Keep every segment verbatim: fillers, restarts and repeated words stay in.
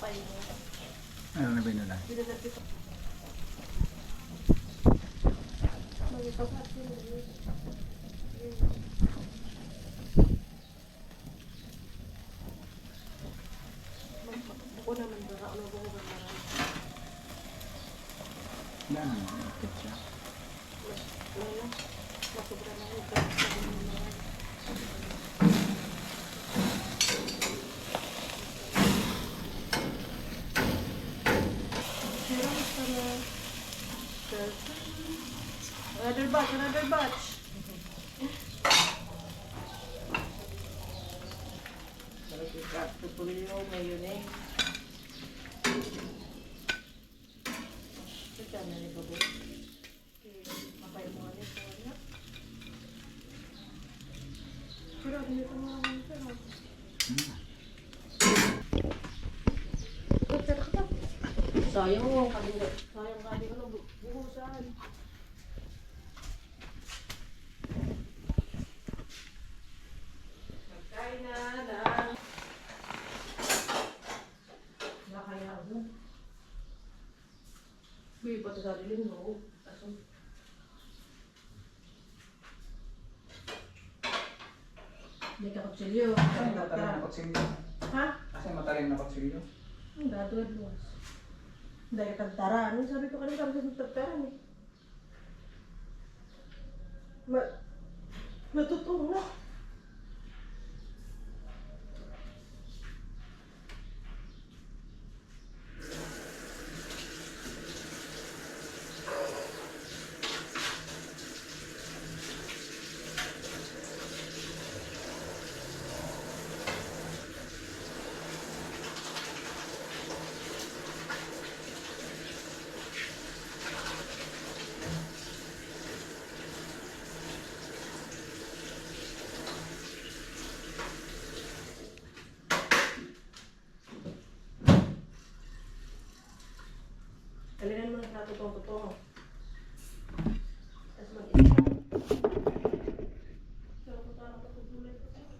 Ano na binula? Buko naman, baka ano, buko ba naman? Yan, ketchup. Wala na. Masobra na yung ketchup. Another batch, another batch. Sarap yung ketchup, mayonnaise. Ito na ni Babu. Pero ano ito mga ano ito, no? Hmm. Sayang mo, kami, sayang kami, ano, bu-, buhusan. Magkain na ng Nakaya ako. Uy, ba't sa dilim, no? Aso. May kakutsilyo. Asan yung matalim na kutsilyo? Ha? Asan yung matalim na kutsilyo? Ang dado, luwas. Dahil tagtaran. Sabi ko kanina, tapos nagtagtaran eh. Ma-, matutunaw. Talinan mo na sa tutong-tutong. Tapos mag-isa. Pero kung parang matutulad ko sa'yo.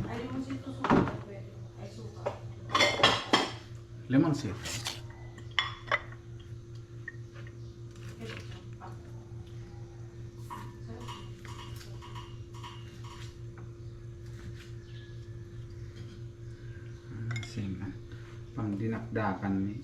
Ay, limonsito, suka, pwede. Ay, suka. Limonsito. Ah, same, ah. Pang dinakdakan ni.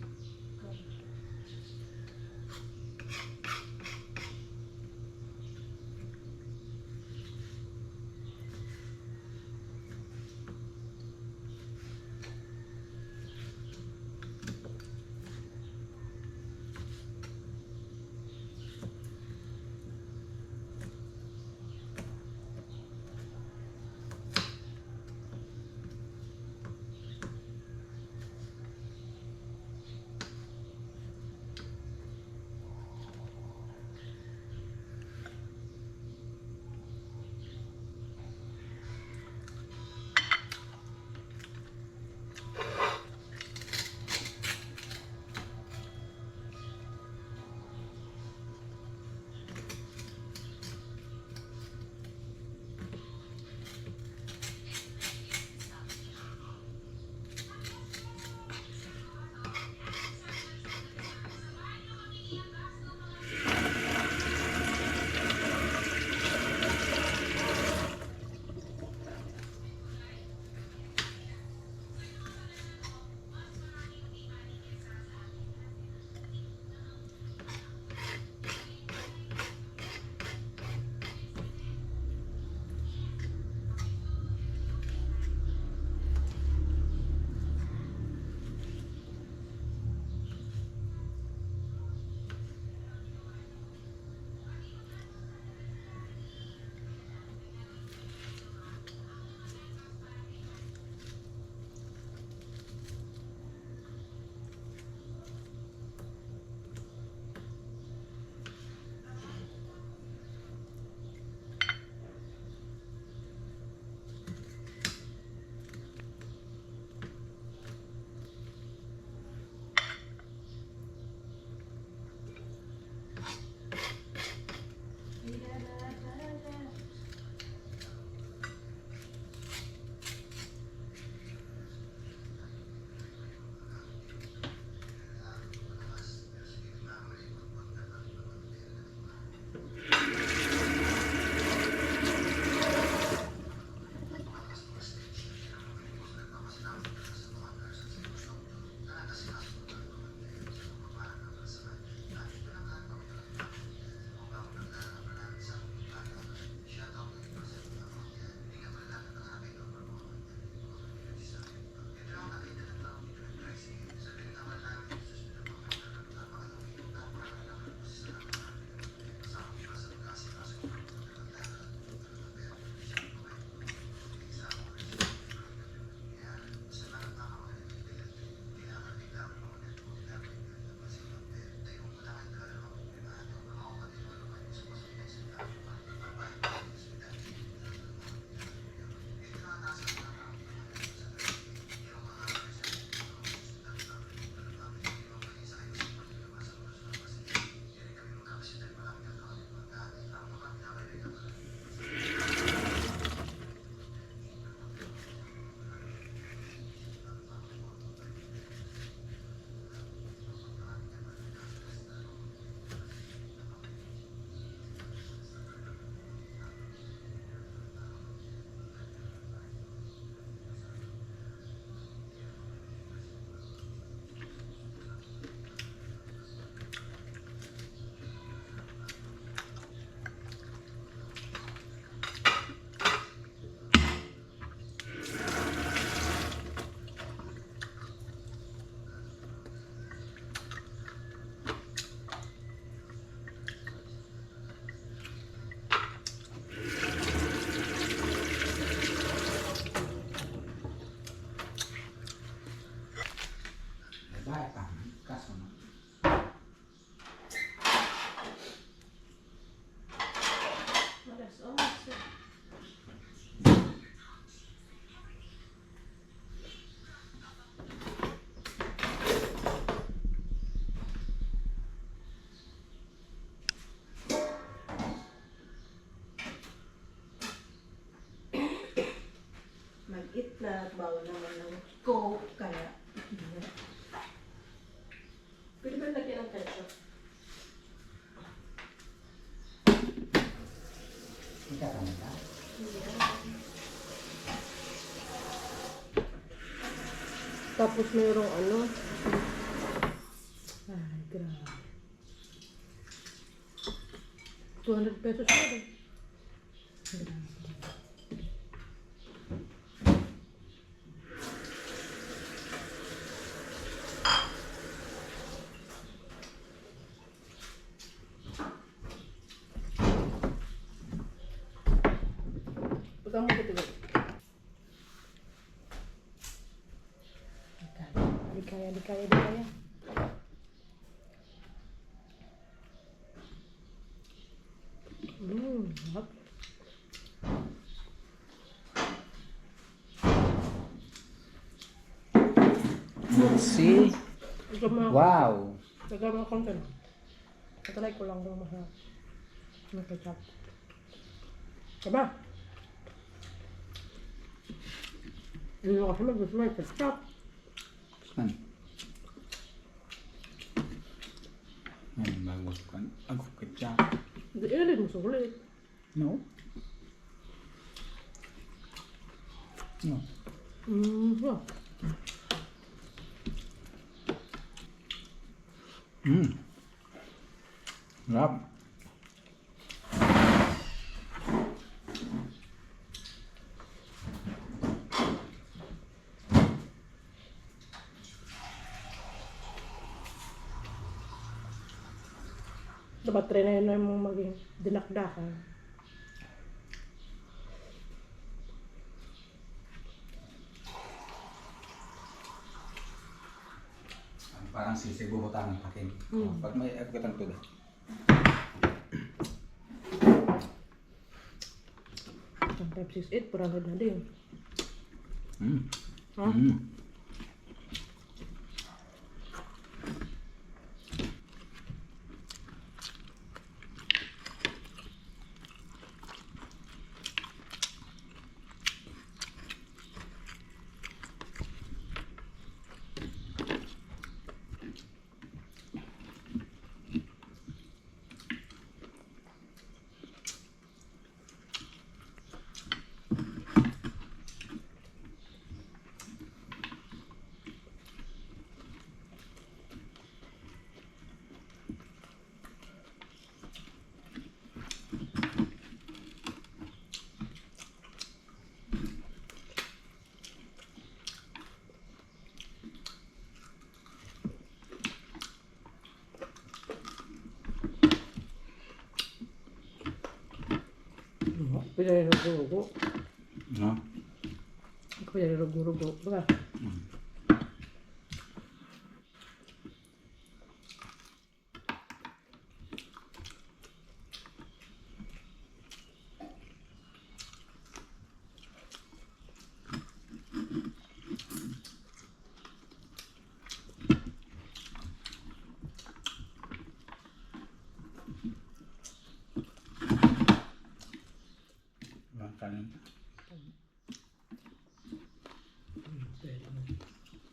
Dahil pa, kaso na. Mag-itlat, bawal naman ng Coke, kaya pwede ba lagyan ng ketchup? Ikaw ka na ba? Tapos merong ano. Ay, grabe. Two hundred pesos na rin. Pagka mo ito, di kaya, di kaya, di kaya. Mm, sarap. Let's see. Ito mga Wow! Ito mga content. Ito lang ko lang kung masarap. May ketchup. Diba? Hindi ko kasi mag-gusto may ketchup. Saan? Ngayon, bago sa kan-, ako, ketchup. Di, ilid mo sa kulit. No. No. Mm, yeah. Mm. Sarap. Dapat rin na yun na yung maging dinakdakan. Parang sisig bubutangan pa, Kim. Mm. Pag may agkatang tuda. Ang five six eight, four hundred na din. Mm. Ha? Mm. Pinarugo-rugo. No? Pinarugo-rugo. Diba? Mm. Makanan.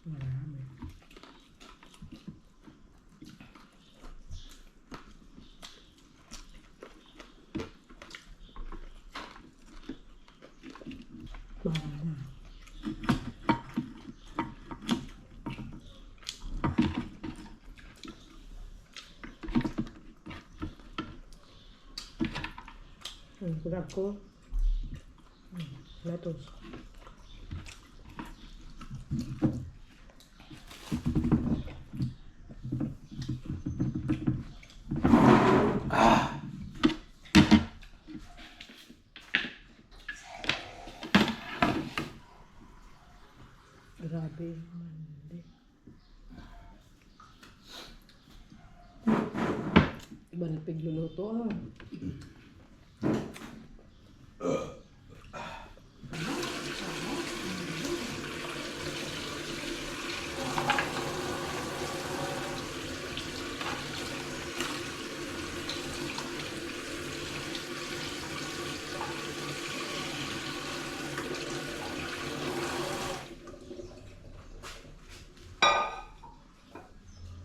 Marami. Marami. Ang sarap ko. Lettuce. Ah! Grabe, mandi. Bala pigluluto, ah.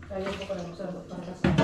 Kaya ko pala magsabot para sa